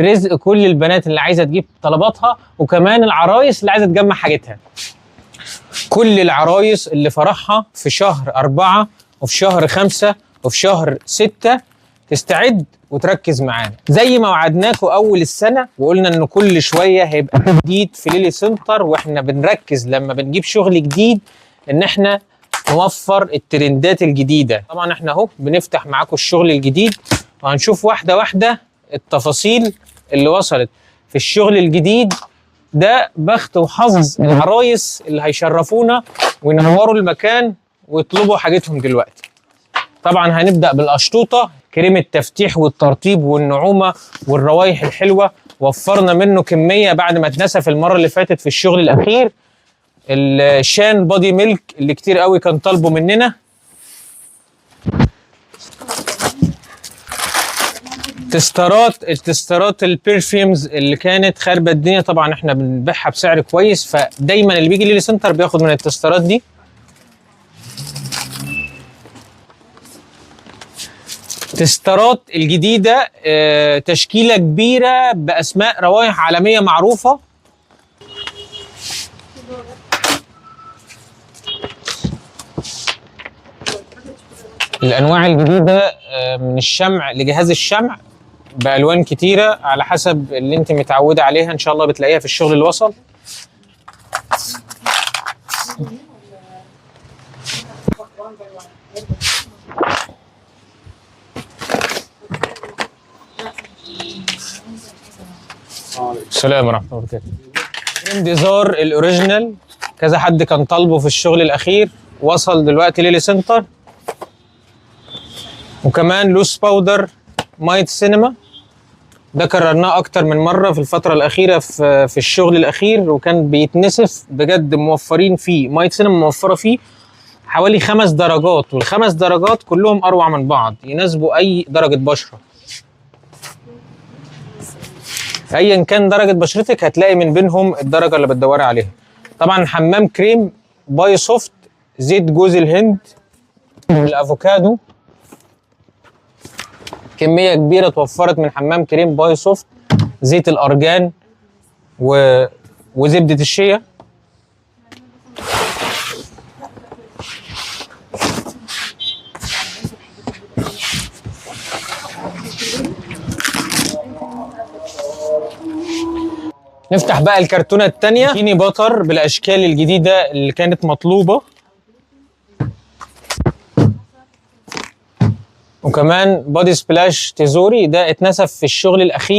رزق كل البنات اللي عايزه تجيب طلباتها، وكمان العرايس اللي عايزه تجمع حاجتها. كل العرايس اللي فرحها في شهر 4 وفي شهر 5 وفي شهر 6 تستعد وتركز معانا زي ما وعدناكم اول السنة وقلنا ان كل شوية هيبقى جديد في ليلي سنتر. واحنا بنركز لما بنجيب شغل جديد ان احنا نوفر الترندات الجديدة. طبعا احنا اهو بنفتح معاكم الشغل الجديد وهنشوف واحدة واحدة التفاصيل اللي وصلت في الشغل الجديد ده. بخت وحظ العرايس اللي هيشرفونا وينوروا المكان ويطلبوا حاجتهم دلوقتي. طبعا هنبدأ بالقشطوطة، كريم التفتيح والترطيب والنعومة والروايح الحلوة، وفرنا منه كمية بعد ما اتنسف المرة اللي فاتت في الشغل الأخير. الشان body milk اللي كتير قوي كان طالبه مننا. التسترات ال perfumes اللي كانت خاربه الدنيا، طبعا احنا بنبيعها بسعر كويس، فدايما اللي بيجي ليلي سنتر بياخد من التسترات دي. تسترات الجديدة تشكيله كبيرة باسماء روايح عالمية معروفة. الانواع الجديدة من الشمع لجهاز الشمع بالوان كتيرة على حسب اللي انت متعوده عليها، ان شاء الله بتلاقيها في الشغل اللي وصل. السلام ورحمة الله وبركاته. كريم ديزار ال original كذا حد كان طالبه في الشغل الاخير، وصل دلوقتي ليلي سنتر. وكمان loose powder مايت سينما، ده كررناه اكتر من مرة في الفترة الاخيرة في الشغل الاخير، وكان بيتنسف بجد. موفرين فيه مايت سينما، موفره فيه حوالي 5 درجات، والخمس درجات كلهم اروع من بعض، يناسبوا اي درجه بشره. ايا كان درجه بشرتك هتلاقي من بينهم الدرجة اللي بتدوري عليها. طبعا حمام كريم باي سوفت، زيت جوز الهند، الافوكادو، كمية كبيرة توفرت من حمام كريم باي سوفت، زيت الارجان وزبده الشيا. نفتح بقى الكرتونه الثانية، bikini butter بالاشكال الجديدة اللي كانت مطلوبه، وكمان body splash تيزوري، ده اتنسف في الشغل الاخير.